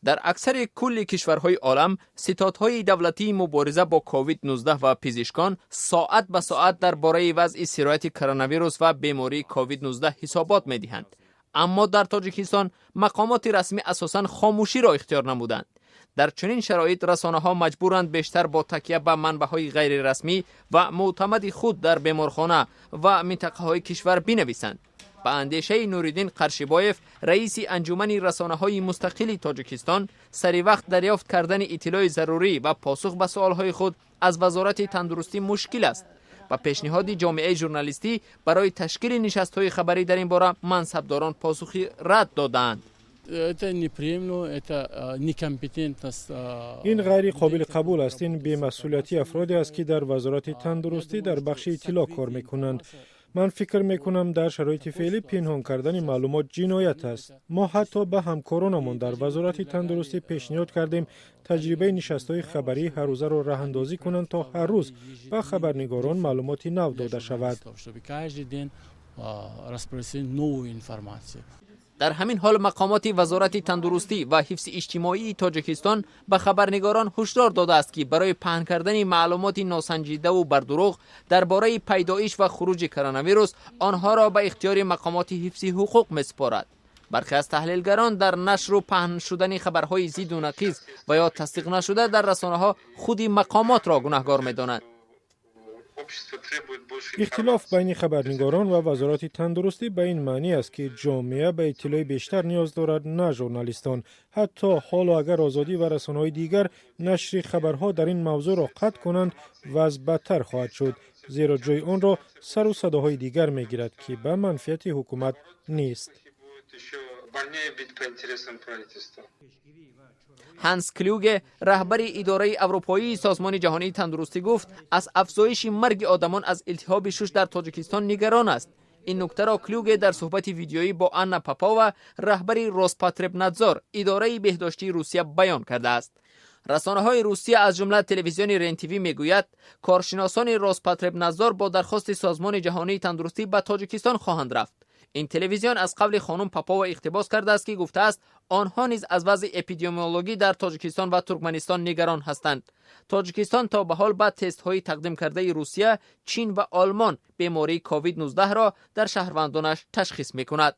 Дар аксари кулли кишварҳои олам ситодҳои давлатии мубориза бо ковид-19 ва пизишкон соат ба соат дар бораи вазъи сирояти коронавирус ва бемории ковид-19 ҳисобот медиҳанд. Аммо дар Тоҷикистон мақомоти расмӣ асосан хомӯширо ихтиёр намуданд. Дар чунин шароит расонаҳо маҷбуранд бештар бо такя ба манбаъҳои ғайрирасмӣ ва мӯътамади худ дар беморхона ва минтақаҳои кишвар бинависанд. Ба андешаи Нуриддин Қаршибоев, раиси Анҷумани расонаҳои мустақили Тоҷикистон, сари вақт дарёфт кардани иттилои зарурӣ ва посух ба суолҳои худ аз Вазорати тандурустӣ мушкил аст. Ба пешниҳоди ҷомеаи журналистӣ барои ташкили нишастҳои хабарӣ дар ин бора мансабдорон посухи рад додаанд. Это неприемлемо, это некомпетентность. Ин ғайри қобили қабул аст. Ин бемасъулияти афроде аст, ки дар Вазорати тандурустӣ дар бахши иттилоъ кор мекунанд. Ман фикр мекунам, дар шароити феълӣ пинҳон кардани маълумот ҷиноят аст. Мо ҳатто ба ҳамкоронамон дар Вазорати тандурустӣ пешниҳод кардем, таҷрибаи нишастҳои хабарии ҳаррӯзаро роҳандозӣ кунанд, то ҳар рӯз ба хабарнигорон маълумоти нав дода шавад. Распространить новую информацию. Дар ҳамин ҳол мақомоти Вазорати тандурустӣ ва ҳифзи иҷтимоии Тоҷикистон ба хабарнигорон ҳушдор додааст, ки барои паҳн кардани маълумоти носанҷидаву бардурӯғ дар бораи пайдоиш ва хуруҷи коронавирус онҳоро ба ихтиёри мақомоти ҳифзи ҳуқуқ месупорад. Бархе аз таҳлилгарон дар нашру паҳн шудани хабарҳои зидду нақиз ва ё тасдиқ нашуда дар расонаҳо худи мақомотро гунаҳгор медонанд. Ихтилоф байни хабарнигорон ва Вазорати тандурустӣ ба ин маънӣ аст, ки ҷомеа ба иттилои бештар ниёз дорад, на журналистон. Ҳатто ҳоло агар Озодӣ ва расонаҳои дигар нашри хабарҳо дар ин мавзӯъро қатъ кунанд, вазъ бадтар хоҳад шуд, зеро ҷои онро сару садоҳои дигар мегирад, ки ба манфиати ҳукумат нест. Больнее бить по интересам правительства. Ҳанс Клюге, раҳбари идораи аврупоии Созмони ҷаҳонии тандурустӣ, гуфт, аз афзоиши марги одамон аз илтиҳоби шуш дар Тоҷикистон нигарон аст. Ин нуктаро Клюге дар суҳбати видеоӣ бо Анна Попова, раҳбари Роспотребнадзор, идораи беҳдоштии Русия, баён кардааст. Расонаҳои Русия, аз ҷумла телевизиони РЕН ТВ, мегӯяд, коршиносони Роспотребнадзор бо дархости Созмони ҷаҳонии тандурустӣ ба Тоҷикистон хоҳанд рафт. Ин телевизион аз қавли хонум Попова иқтибос кардааст, ки гуфтааст, онҳо низ аз вазъи эпидемиологӣ дар Тоҷикистон ва Туркманистон нигарон ҳастанд. Тоҷикистон то ба ҳол ба тестҳои тақдим кардаи Русия, Чин ва Олмон бемории ковид-19 ро дар шаҳрвандонаш ташхис мекунад.